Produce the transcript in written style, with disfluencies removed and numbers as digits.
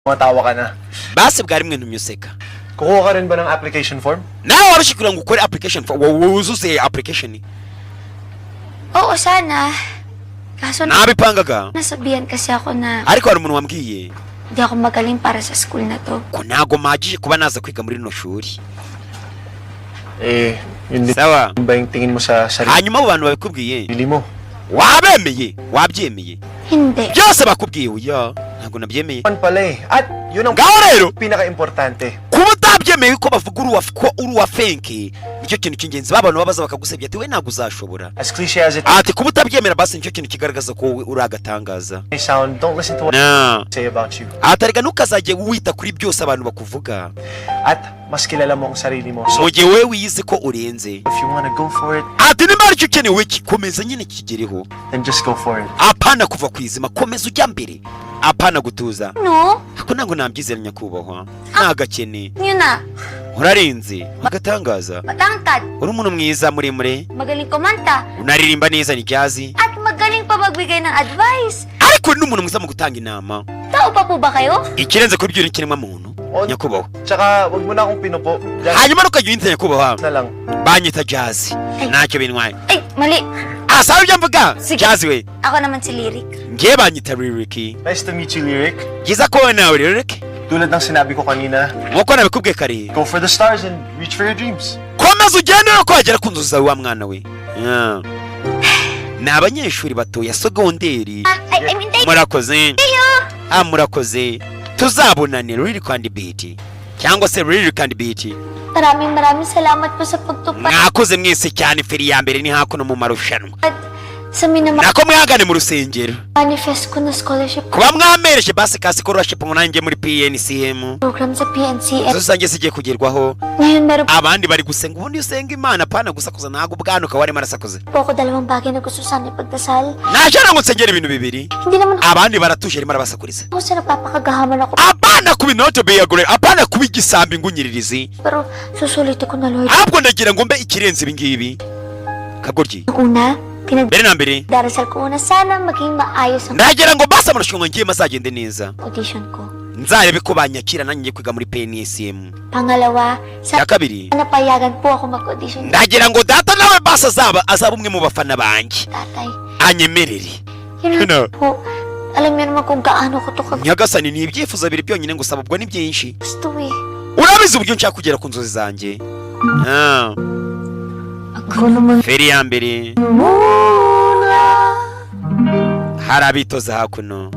Tumatawa ka na. Basi bwa rimwe ntumye useka. Kukuha ka rin ba ng application form? Nawe warushye kugira ngo ukore application form, wuzuze application? Oo, sana. Kaso Nabipangaga. Nasabihan kasi ako na Ariko hari umuntu wambwiye hindi ako magaling para sa school na to. Ko ntago mpagije kuba naza kwiga muri rino shuri. Eh, yun din Sawa. Ba yung tingin mo sa sarili Hanyuma abo bantu babikubwiye, mo? wabemeye, wabyemeye? Hindi. Byose bakubwiye? Oya, ntabwo nabyemeye. Pan pala eh. At yun ang Ngaho rero, pinaka-importante. Kuba utabyemeye ko bavuga uri uwa ko uri uwa fake, nicyo kintu cy'ingenzi. Ba bantu babaza bakagusebya ati: "We ntabwo uzashobora." As cliche as it Ati kuba utabyemera basi nicyo kintu kigaragaza ko wowe uri agatangaza. May sound, don't listen to what Na they say about you. Atarega ntukazajye wita kuri byose abantu bakuvuga. At mas kilala mo ang sarili mo. So Mu gihe wowe wiyizi ko urenze. If you wanna go for it, Ati nimba aricyo ukeneye wowe, komeza nyine kigereho. Then just go for it. Apana kuva ku izima, komeza ujya mbere, apana gutuza. No? Ako ntabwo nabyizera, nyakubahwa, ntagakene. Yun na. Urarenze agatangaza. Matangkad. Uri umuntu mwiza, muremure. Magaling kumanta. Unaririmba neza, ni jazz. At magaling pa magbigay ng advice. Ariko uri n'umuntu mwiza mu gutanga inama. Tao pa po ba kayo? Ikirenze kuri ibyo, ni ikiremwamuntu, nyakubahwa. Tsaka, wag mo na akong pinupo. Jazz Hanyuma ntukajya unyita nyakubahwa. Na lang. Banyita Jazz, ntacyo bintwaye. Ay, mali. Ah, sabe ibyo mvuga? Sige. Jazz we. Ako naman si Lyric. Ngewe banyita Lyric. Nice to meet you, Lyric. Byiza kubona nawe, Lyric. Tulad ng sinabi ko kanina, Nk'uko nabikubwiye kare, go for the stars and reach for your dreams. Komeza ugende ko wagera ku nzozi zawe, wa mwana we. Yeah. Ni abanyeshuri batoya, sogonderi. Ah, ay, I mean, thank Murakoze. you! Ah, murakoze, tuzabonane. Lyric and Beat cyangwa se Lyric and Beat. Maraming maraming salamat po sa pagtupad Mwakoze mwese cyane. Feri ya mbere ni hakuno mu marushanwa. Sa minamanifest Nako mwihangane, mu rusengero. Ko na scholarship Kuba mwamereje basi ka scholarship ngo nanjye muri PNCM. Program sa PNCM. Inzozi zanjye zigiye kugerwaho. Ngayon meron Abandi bari gusenga. Ubundi iyo usenga Imana, apana gusakuza, ntabwo ubwanuka warimo arasakuza. Po ako dalawang bagay na gusto sana ipagdasal. Naje ngo nsengera ibintu bibiri. Hindi naman Abandi baratuje, arimo arabasakuriza. Ako sa nagpapakagahaman ako. Apana kuba inote biyagure, apana kuba igisambi ngunyiririzi. Pero susulitin ko na, Lord. Ahubwo ndagira ngo mbe ikirenze ibi ngibi, kagoryi. Una, Mbere na mbere, pinagdarasal ko una sana maging maayos ang ndagira ngo basi amarushanwa ngiyemo azagende neza. Audition ko. Nzarebe ko banyakira nanjye ngiye kwiga muri PNSM. Pangalawa, Icya kabiri, sana payagan po ako mag-audition ndagira ngo data nawe basi azaba umwe mu bafana banjye. Tatay. Anyemerere. Yun Ano? lang po. Alam niyo naman kung gaano ko to Nyagasani, ni ibyifuzo bibiri byonyine ngusaba, ubwo ni byinshi. Kagusto eh. Urabizi uburyo nshaka kugera ku nzozi zanjye. Ah. Ako naman Feri ya mbere, muna. Hari abitoza hakuno.